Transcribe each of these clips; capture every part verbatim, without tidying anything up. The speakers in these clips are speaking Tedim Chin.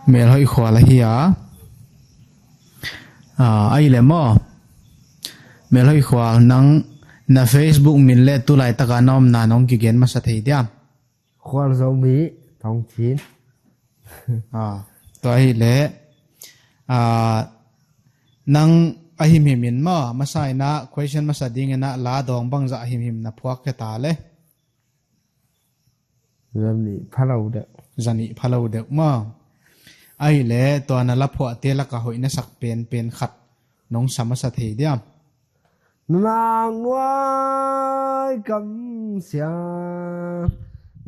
Melhoih Khual ahi a. Ah, ahi le maw? Melhoih Khual, nang na Facebook min le tu laitaka na omna nong kigen masa thei diam? Khual Zomi, Tongchin. Ah, tua ahi le, ah, nang a himhim in maw, masa in ah, question masa ding in ah, la dawng bangzah a himhim na phuak khe ta le? Zanih pha lo deuh. Zanih pha lo deuh maw? Ahi le, tua na la phuahte laka hoih na sak penpen khat nong sa masa thei diam? Na nang nuai kam siam,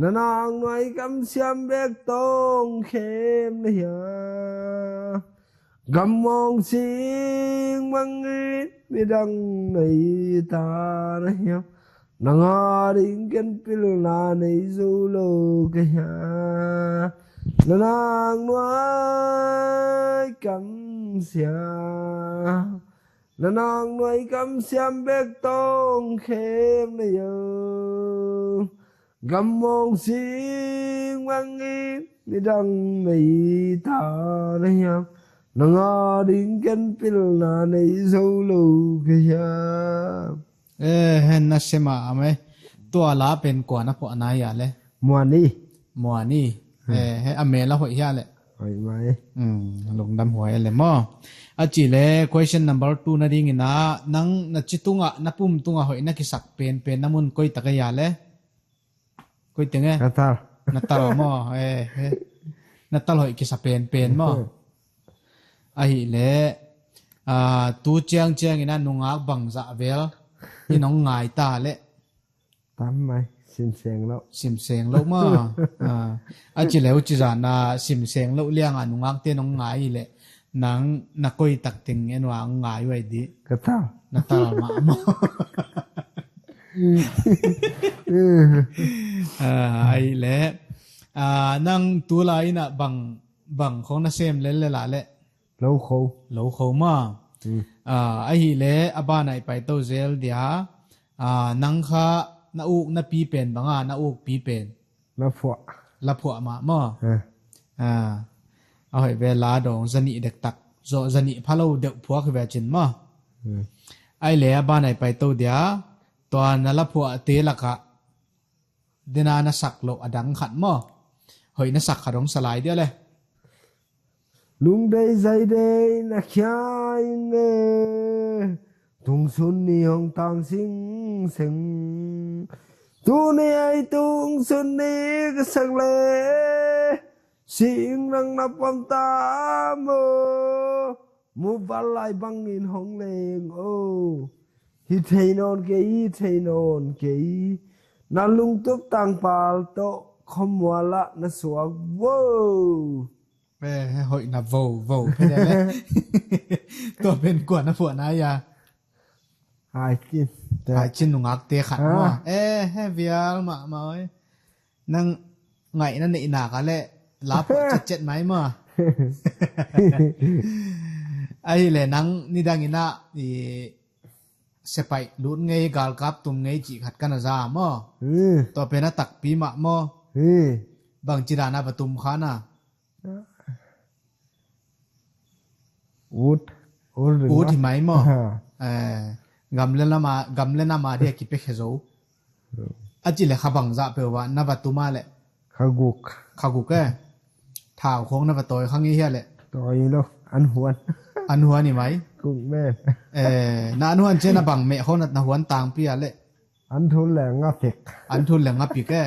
na nang nuai kam siam bek tong khem na hiam. Gam mawng sing mangin midang nei ta na hiam? Nang a ding ken pilna nei zo lo ka hiam? Na nang nuai kam siam, na nang nuai kam siam bek tong khem na yo. Gam mawng sing mangin midang nei ta na hiam? Nang a ding ken pilna nei zo lo ka hiam? Eh, hen na sema amai. Tua la pen kua na phuah na hia le? Muani. Muani. Eh, he a mel a hoih hia le? Hoih mai. Hmm, lungdam huai le maw? A ci le question number two na ding in ah, nang na ci tungah, na pum tungah hoih na kisak penpen na mun koi tak a hia le? Koi teng e? Natal. Natal maw? Eh, eh. Natal hoih kisa penpen maw? Ahi le, ah, tu ciang ciang in ah nungak bangzah vel i nong ngai ta le? Tam mai, simseng lo. Simseng lo maw? Ah, a ci le u ci zan a simseng lo liang a nungakte nong ngai le nang na koi tak teng en ua ngai uai di. Ka tal. Na tal mah maw? Ah, ahi le, ah, nang tu lai in ah bang, bang khong na sem lel le la le? Lo kho. Lo kho maw? Hmm. Ah, ahi le a ban ah i paito zel dia, ah, nang kha na uk na pi pen bang a, na uk pi pen? La phuah. La phuah mah maw? Eh. Ah, a hoih ve la dawng zanih dektak. Zawh zanih pha lo deuh phuak hi ve cin maw? Hmm. Ahi le a ban ah i paito dia, tua na la phuahte lakah dena na sak loh a dang khat maw? Hoih na sak khat hong sa lai dia le? Lungdei zaidei na khia ing e, tungsun ni hong tang singseng. Tuni ei tungsun ni ka sak le, sing nang na pom ta maw? Muval lai bangin hong leng o. Hi thei nawn kei, hi thei nawn kei. Na lungtup tangpal tawh khuamual ah na suak vo. Eh, hoih na vo, vo phen le. Tua pen kua na phuah na hia? Haicin. Haicin nungakte khat maw? Eh, he vial mahmah oi. Nang ngaihna neih nak a le la phuah cetcet mai maw? Ahi le nang nidang in ah i sepaih lut ngei, galkap tum ngei cih khat ka na za maw? Hmm. Tua pen a takpi mah maw? Hmm. Bangci dan a va tum kha na? Ut. Ut hi mai maw? Ha. Eh, gam le nam a, gam le nam a dia kipia khe zo. Hmm. A ci le kha bangzah peuh va na va tum a le? Kha guk. Kha guk e. Thau khong na va tawi kha ngei hia le? Tawi lo. An huan. An huan hi mai? Kuk men. Eh, na an huan ciang na bang meh khong na huan tangpi a le? An thul le nga pik. An thul le nga pik e.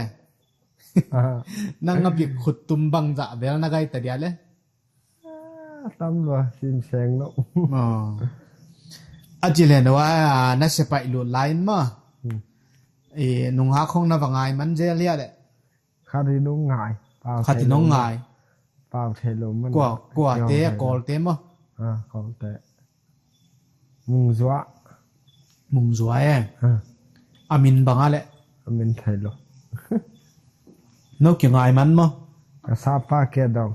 Ah. Na nga pik khut tum bangzah vel na gai ta dia le? Ah, tam lua, simseng lo. Oh. A ci le no a, na sepaih lut lai in maw? Hmm. I nungak khong na va ngai man zel hia le? Khat in nong ngai. Pau thei lo man. Khat in nong ngai. Pau thei lo man. Kua, kuate, a Kawlte maw? Ah, Kawlte. Mungzua. Mungzua e. Ah. A min bang a le? A min thei lo. No kingai man maw? Ka sapa kia dong.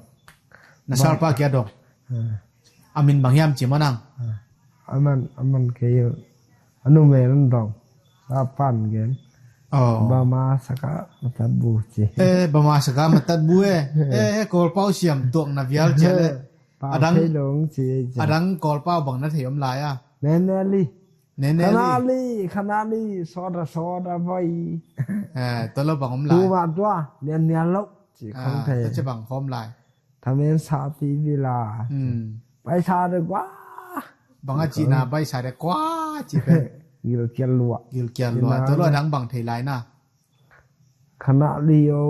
Na sapa kia dong. Ah. A min bang hiam ci maw nang? Ah. A man, a man kei. A numei nan dong. Sapan gen. Bama saka matat bu ci. Eh, bama saka matat bu eh. Eh, Kawlpau siam tuak na vial cia le. Adang thei lo ci. Adang Kawlpau bang na thei om lai a? Neneli. Neneli. Khanali, khanali, soda, soda, vai. Eh, tua lo bang om lai? Huma tua, nian nian lo ci khong thei. Tua ci bang khom lai? Thamen sa pi vila. Paisa de gua. Bang a cina paisa de gua ci pe. Gilkial lua. Gilkial lua. Tua lo adang bang thei lai na? Khanali o,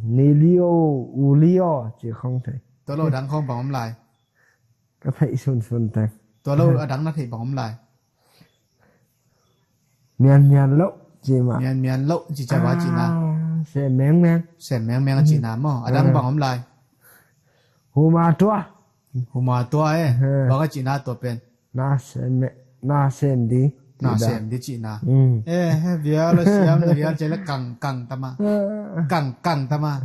nili o, uli o ci khong thei. Tua lo adang khong bang om lai? Ka theih sunsun tek. Tua lo adang na theih bang om lai? Mian mian loh ci mah. Mian mian loh ci cia ba cina. Sem mengmeng. Sem mengmeng a cina maw? Adang bang om lai? Huma tua. Huma tua eh. Bang a cina tua pen? Na sem, na sem di. Na sem di cina. Eh, vial a siam na vial cia le kang kang tama. Kang kang tama.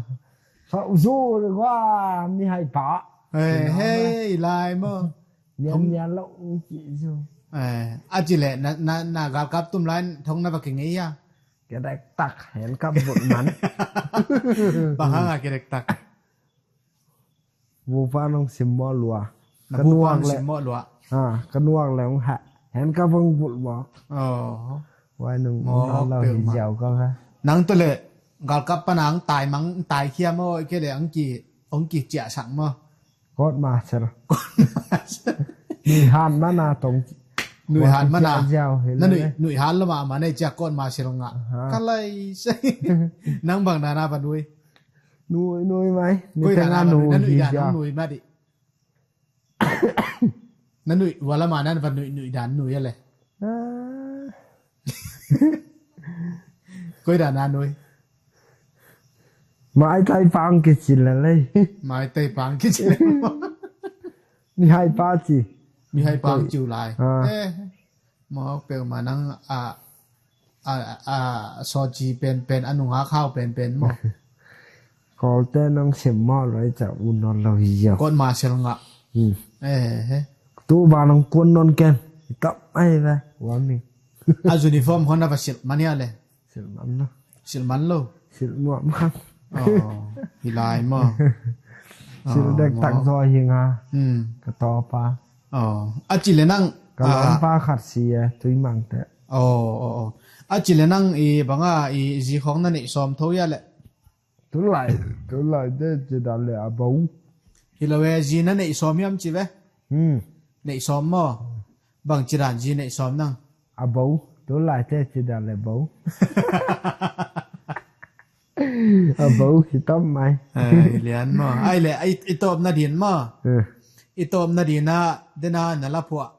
Sa uzu le gua mi hai pa. Eh, hei lai maw? Nian nian lo ci zu. Eh, a ci le na, na, na galkap tum lai thong na va kingei a? Kedek tak hen kap vut man. Bang hang a kedek tak? Vupa nong sim mawh lua. Na vupa nong sim mawh lua. Ha, ka nuak le hong ha. Hen kap hong vut mawh. Wai nong mawh lo hi ziau ka ha. Nang tu le galkap pana ang tai mang tai khia maw, ke le ang ki, ang ki ciah sang maw? Kot ma sel. Nui han mana tong. Nui han mana. Na nui, nui han lo ma ma nei cia kot ma sel nga. Ka lai sei. Nang bang dana ba nui? Nui, nui mai. Koi dana nui, na nui dan nui ma di. Na nui wala ma nan ba nui, nui dan nui ale. Koi dana nui? Mai tai pang ke cin la lei. Mai tai pang ke cin la. Mi hai pa ci. Mi hai pang ciu lai. Eh, mawk peuh ma nang a, a, a, sawci penpen, a nungak hau penpen maw? Kawlte nang sem mawh lo i ca u nawn lo hi ziau. Kot ma sel ngah. Eh, he. Tu ba nang kuan nawn ken. Tap ai ve. Warning. A uniform hon a va silh man hia le? Silh man lo. Silh man lo. Silh muah man. Hi lai maw? Silh dek tak zaw hi nga. Ka tawpa. A ci le nang ka lawmpa khat si e, tui mangte. A ci le nang i banga i zi khawng na neih sawm tho ia le? Tulai, tulai te ci dan le a bo. Hi lo e, zi na neih sawm hiam ci ve? Neih sawm maw? Bang ci dan zi neih sawm nang? A bo, tulai te ci dan le bo. A bo hi tam mai. Ai lian maw? Ai le, i tawp nadin maw? I tawp nadin ah dena na la phuah.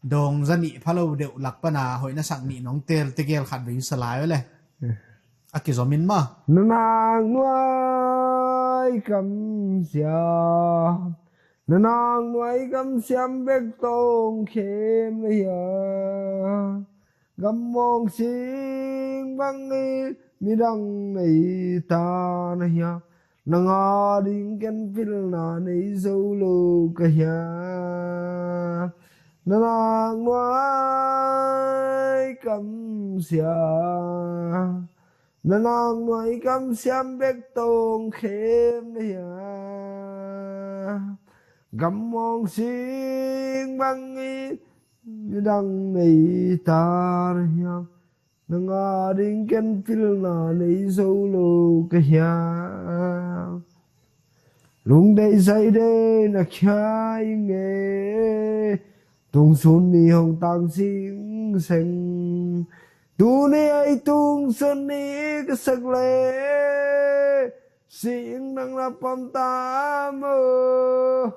Dawng za nih pha lo deuh lak pana hoih na sak nih nong teel tegel khat vei salai aw le. A kizom in maw? Na nak nuai kam siam, na nak nuai kam siam bek tawng khem na hia? Gam mawng sing bangin midang nei ta na hia? Nang a ding ken pilna nei zo lo ka hia? Na nak nuai kam siam, na nak nuai kam siam bek tawng khem na hia? Gam mawng sing bangin midang nei ta na hia? Nang a ding ken pilna nei zo lo ka hia? Lungdei zaidei na khia i nge, tungsun ni hong tang singseng. Tuni ei tungsun ni ka sak le, sing nang na pam ta maw?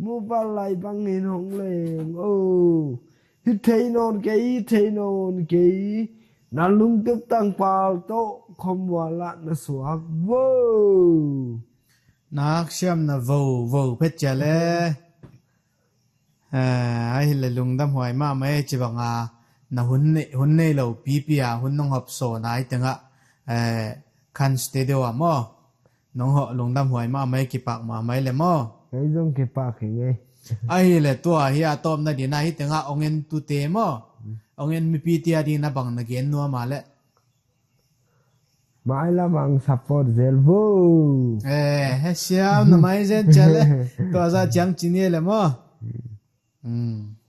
Mupa lai bangin hong leng o. Hi thei nawn kei, hi thei nawn kei. Na lungtup tangpal tawh khom muala na suak vo. Nak siam na vo vo phet cia le. Ai hi le lungdam huai mahmah e ci banga na hun nei, hun nei lo pipi a hun nong hop sawn ai tengah khan studio a maw? Nong hawh lungdam huai mahmah e, kipak mahmah e le maw? Kei zong kipak hi ngei. Ahi le tua hi a tawpna dina hi tengah ong en tute maw? Ong en mipite a dina bang na gen nuam a le? Mailam ang support zel vo. Eh, he siam na mai zen ciale. Tua za ciang ci ni le maw. Hmm.